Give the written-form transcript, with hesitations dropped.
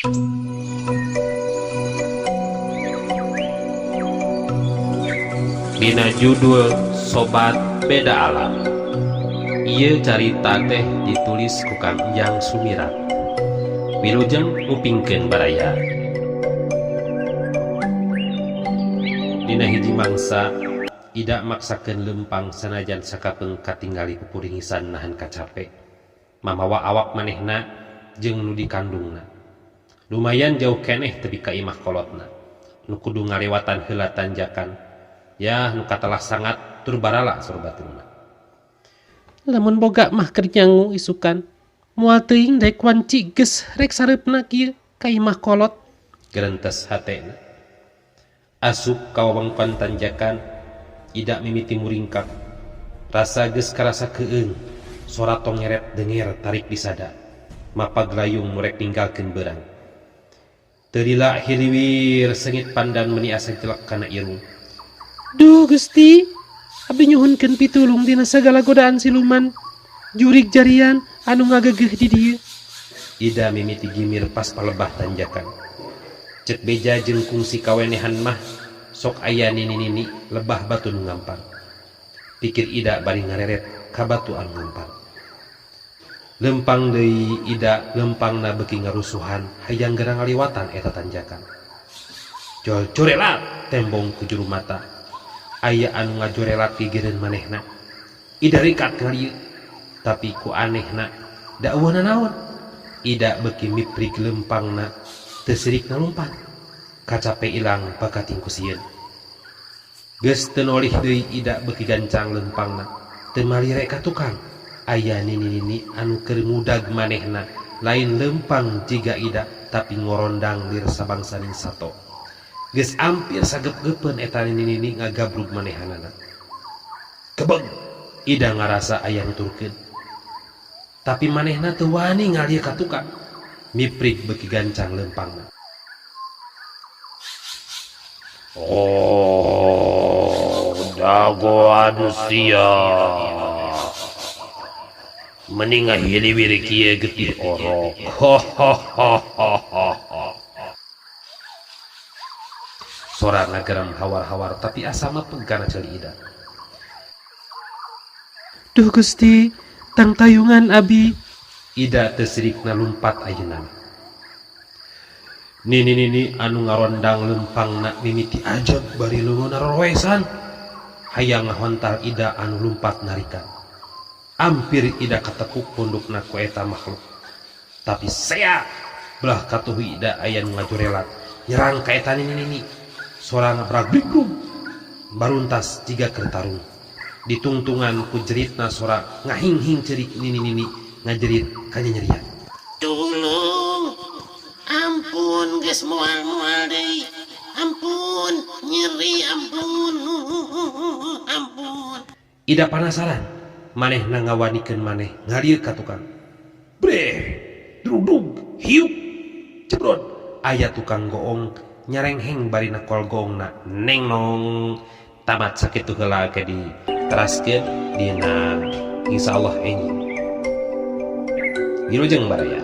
Dina judul Sobat Beda Alam. Ieu carita teh ditulis ku Kang Ujang Sumirat. Wilujeng ngupingkeun baraya. Dina hiji mangsa Ida maksakeun leumpang sanajan sakapeung katingali pupuringisan nahan kacape. Mamawa awak manehna jeung nu dikandungna. Lumayan jauh keneh tepi ka imah kolotna. Nu kudu ngalewatan heula tanjakan. Yah nu katelah sangat tur barala saur baturna. Lamun boga mah keur nyangu isukan. Moal teuing daek wanci geus rek sareupna kieu ka imah kolot. Gerentes hatena. Asup ka wewengkon tanjakan, Ida mimiti muringkak. Rasa geus karasa keung, sora tongeret denger tarik disada. Mapag layung nu rek ninggalkeun beurang. Teu lila hiliwir seungit pandan meni asa jelek kana irung. Duh Gusti, abdi nyuhunkeun pitulung tina sagala godaan siluman jurig jarian anu ngagegeuh di dieu. Ida mimiti gimir pas palebah tanjakan. Cek beja jeung kungsi kawenehan mah sok aya nini-nini lebah batu nu ngampar. Pikir Ida bari ngareret ka batu anu ngampar. Lempang deui Ida lempangna beuki ngarusuhan hayang geura ngaliwatan eta tanjakan. Jol jorelat tembong ku juru mata. Aya anu ngajorelat gigireun manehna. Ida rikat ngalieu. Tapi ku anehna da eueuh nanaon. Ida beuki miprig lempangna teu sirik nalumpat. Kacape ilang bakating ku sieun. Geus teu nolih deui Ida beuki gancang lempangna. Teu malire ka tukang. Aya nini-nini anu keur ngudag manehna lain lempang jiga Ida tapi ngorondang lir sabangsaning sato. Geus ampir sagep-geupeun eta nini-nini ngagabrug manehanana. Kebeg! Ida ngarasa aya nuturkeun. Tapi manehna teu wani ngalir ka tukang. Miprig beuki gancang lempangna. Oh, dagoan sia. Meni ngahiliwir kieu getih orok. Sora ngageram hawar-hawar tapi asa mapeg kana ceuli Ida. Duh Gusti, tangtayungan abi. Ida teu sirikna lumpat ayeuna. Nini-nini anu ngarondang lempangna mimiti ajeg bari leungeunna roroesan. Hayang ngahontal Ida anu lumpat narikan. Ampir Ida katekuk pundukna ku eta makhluk. Tapi sea! Belah katuhu Ida aya nu ngajorelat nyerang ka eta nini-nini. Sora ngabragbrigrug baruntas jiga keur tarung. Ditungtungan ku jeritna sora ngahinghing ceurik nini-nini ngajerit kanyanyerian. Tulung! Ampun geus moal-moal deui. Ampun, nyeri ampun. Ampun. Ida panasaran, manehna ngawanikeun maneh ngalieu ka tukang. Breh! Drugdug! Hiuk! Jebrod! Aya tukang goong nyarengheng bari nakol goongna neng nong. Tamat sakitu heula ke diteraskeun dina insyaallah enjing. Wilujeng baraya.